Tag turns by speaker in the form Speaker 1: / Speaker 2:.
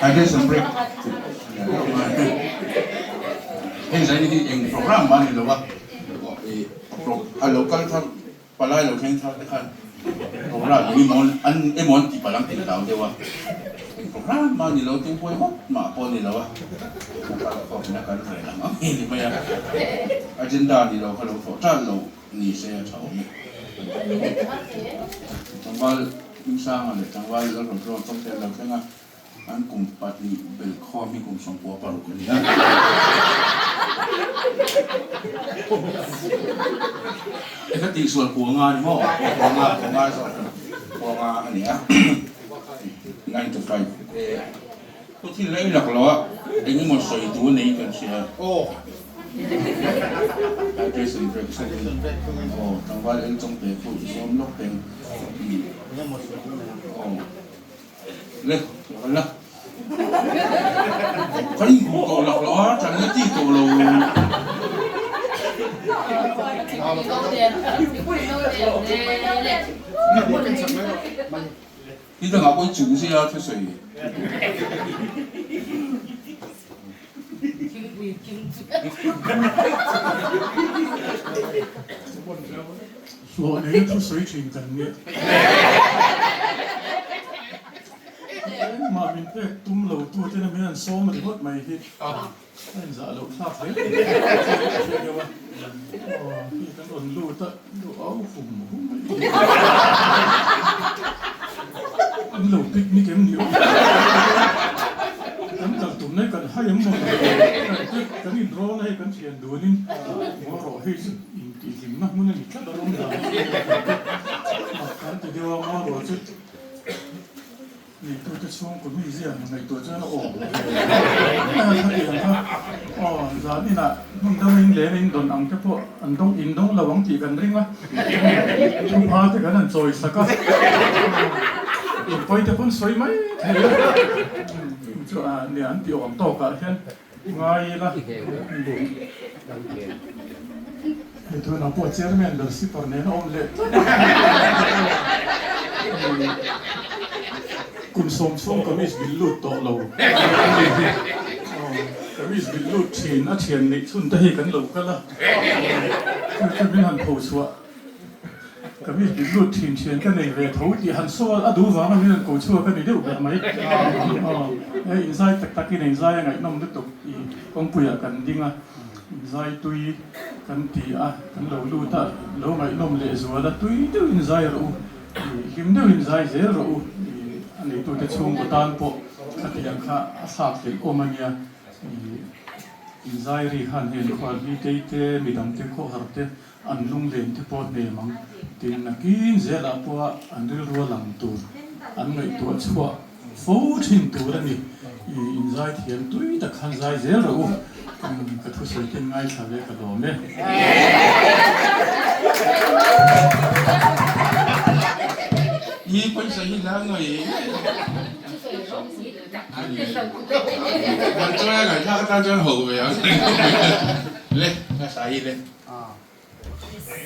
Speaker 1: Hydration break Hei zai hi eng program mah a ni lo a, a lo kal thar palai lo thleng thar te khan program eng emaw an emaw an ti palh ang tih hlau deuh a, eng program mah a ni lo tu huai hawk mah pawh a ni lo a, a kal khawm ina kan rel ang ang hi a ni mai a, agenda a ni lo kha lo thawh ṭalh lo ni se a ṭha awm e. Tlangval Hmingsanga leh tlangval Lalrawn Tawngte an lo thleng a. An kum pahnih belh khawm hi kum 96 a ni a. E ka tihsual kuanga a ni maw? Kuanga, kuanga zawk a ni. Kuanga a ni a. 95 e. Pu thil rei lak lo a, eng emaw sawi duh a nei kan hria. Aw. Hydration break chhungin. Aw, tlangval el chawngte pawh i sawm lawk teng. Aw. Le, lo kal la. Ka inhmuh tawh lak lo a, ṭan la ti tawh lo. Ni dangah pawh i chuh zia a thusawi.
Speaker 2: Hlawh nei thusawi thin kan nia. Engmah min pek tum lo tu ten a min an sawm ringawt mai hi a inzah loh thlak hle mai a hre deuh a. Aw hei kan rawn lut a, lu au hum hum mai. An lo picnic em ni aw? Kan kal tum na hi kan hai em maw ni? Kan inrawn a hei kan thian dunin maw rawh hei chu intihhlimna hmun a ni tlat a rawng dan mak kan ti deuh a maw rawh chu Neitute chhungkaw mi ziah han ngaihtuah chuan a awm ve mai a khatiang kha aw zan inah hmun dang in leng in dawn ang te pawh an dawng in dawng lo ang tih kan ring a thupha te kan han chawi sak a in pawi te pawn sawi mai thei a chu a nia an tih awm tawk ah hian ngai ila hei tunah pawh chairman ber sipar nen a awm leh tlat kum sawm chhung kamis bil lut tawh lo kamis bil lut thin a thian neih chhun te hi kan lo kal a chu chu min han pho chhuah. Kamis bil lut thin thian ka nei ve tho tih han sawi a duh vanga min rawn ko chhuak a ni deuh ber mai. Hei inzai tak takin a inzai a ngaihnawm lutuk i kawngpuiah kan ding a, inzai tui kan ti a, kan lo lut a, lo ngaihnawm leh zual a, tui deuh inzai rawh u, hlim deuh inzai zel rawh u, a neitute chhungkaw tan pawh khatiang kha a thlak hlelh awm a nia. Inzai ri khan heng khual hi keite midangte khawhar te An lunglen te pawh hnem ang tin nakin zelah pawha an rilru a lang tur an ngaihtuah chhuah fo thin tur a ni. I inzai thiam tui tak khan zai zel rawh u. Ka thusawi ten ngaithla ve ka lawm e.
Speaker 1: I pawisa hi la ngaih Kan chawi a ngaihthlak atan chuan ho ve ang le ka sai le.